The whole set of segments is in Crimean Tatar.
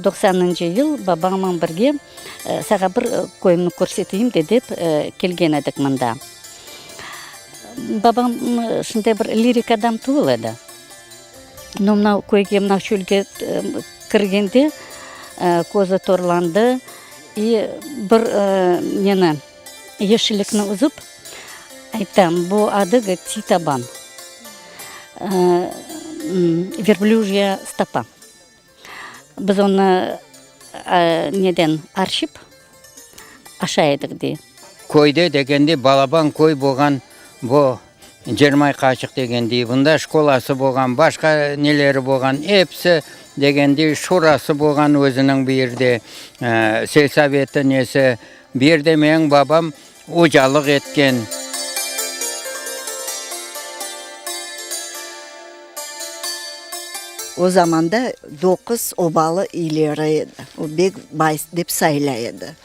Doqsanıncı yıl babamnen birge sağa bir köyümni körseteyim de dep kelgen edik mında. Babam şunday bir lirik adam tuvul edi. No, mına köyge, mına çölge kirgende közü torlandı i bir neni, yeşillikni üzüp ayttı, bu adı, govorit, Titaban, verblüjya stopa. Biz onı neden arşıp aşay edik, dey. Köyde degende balaban köy bolğan bu Cermay Qaçıq degendey, bunda şkolası bolğan, başqa neleri bolğan, episi degendey şurası bolğan özüniñ bu yerde, selsoveti nesi. Bu yerde menim babam ocalıq etken. O zamanda doquz obalı iyleri edi. O bek bay dep sayıla edi.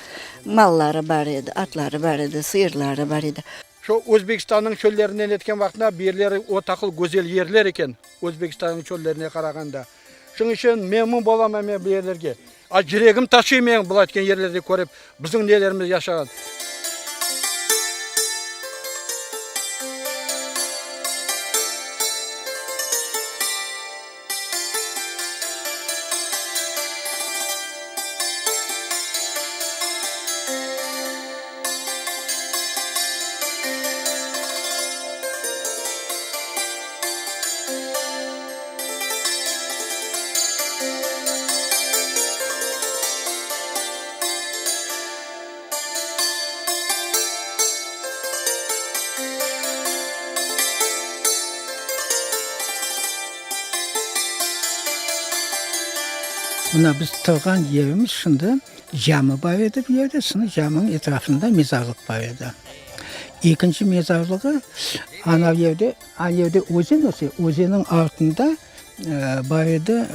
Malları bar edi, atları bar edi, sıyırları bar edi. Şu Özbekistannıñ çöllerinden etken vaqtında bu yerleri o taqıl güzel yerler eken, Özbekistannıñ çöllerine qarağanda. Şunıñ içün memnun bolaman men bu yerlerge. A yüregim taşıy menim bulay etken yerlerdi körip, bizim nelerimiz yaşağan. Mına biz turğan yerimiz şimdi cami bar edi bu yerde, şimdi caminiñ etrafında mezarlıq bar edi. Ekinci mezarlığı anav yerde, ana yerde özen öse, özenniñ artında bar edi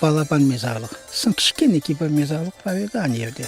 balaban mezarlıq. Soñ kiçkeneki bir mezarlıq bar edi ana yerde.